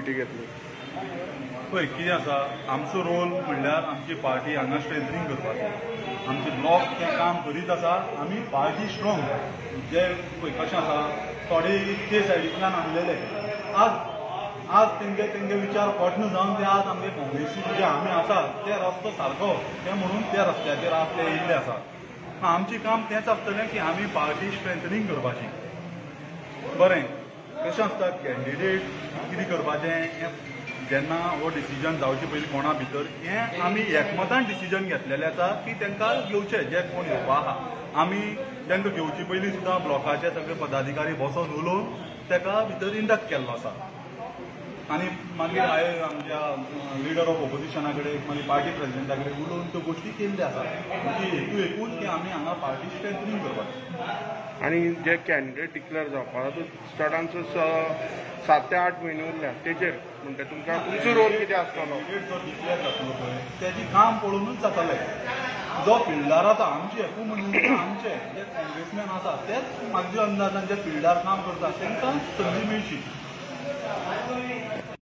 Meeting घेतली. पळय कितें आसा, आमचो रोल म्हणल्यार आमची पार्टी हांगा स्ट्रेंथनींग करपाचें. आमचे ब्लॉक तें काम करीत आसा. आमी पार्टी स्ट्रॉंग जे पळय कशें आसा, थोडे ते सायडींतल्यान आणलेले आज आज तेंगे तेंगे विचार पटन जावन ते आज आमगे काँग्रेसी जे आमी आसा ते रस्तो सारको ते म्हणून त्या रस्त्याचेर आज ते येयल्ले आसा. आमचें काम तेंच आसतलें की आमी पार्टी स्ट्रेंथनींग करपाची. बरें कशें आसता, कॅन्डिडेट कितें करपाचें हें जेन्ना हो डिसिजन जावचे पयलीं कोणा भितर हें आमी एकमतान डिसिजन घेतलेलें आसा की तांकां घेवचें जे कोण येवपा आहा. आमी तांकां घेवचे पयलीं सुद्दां ब्लॉकाचे सगळे पदाधिकारी बसोन उलोवन ताका भितर इंडक्ट केल्लो आसा. आनी मागीर हांवें आमच्या लिडर ऑफ ओपोजिशना कडेन मागीर पार्टी प्रेजिडेंटा कडेन उलोवन त्यो गोश्टी केल्ल्यो आसा. म्हणजे हेतू एकूच की आमी हांगा पार्टी स्ट्रेंथनींग करपाचें. आनी जे कॅन्डिडेट डिक्लेअर जावपाक चडांचो 7 ते 8 म्हयने उरल्या तेचेर म्हणटा तुमकां तुमचो रोल कितें आसतलो? कॅन्डिडेट जो डिक्लेअर जातलो पळय तेजें काम पळोवनूच जातलें. जो फिल्डार आसा आमचे एकू म्हणून आमचे जे काँग्रेसमॅन आसा तेच म्हाज्या अंदाजान जे फिल्डार काम करता तांकां संदी मेळची.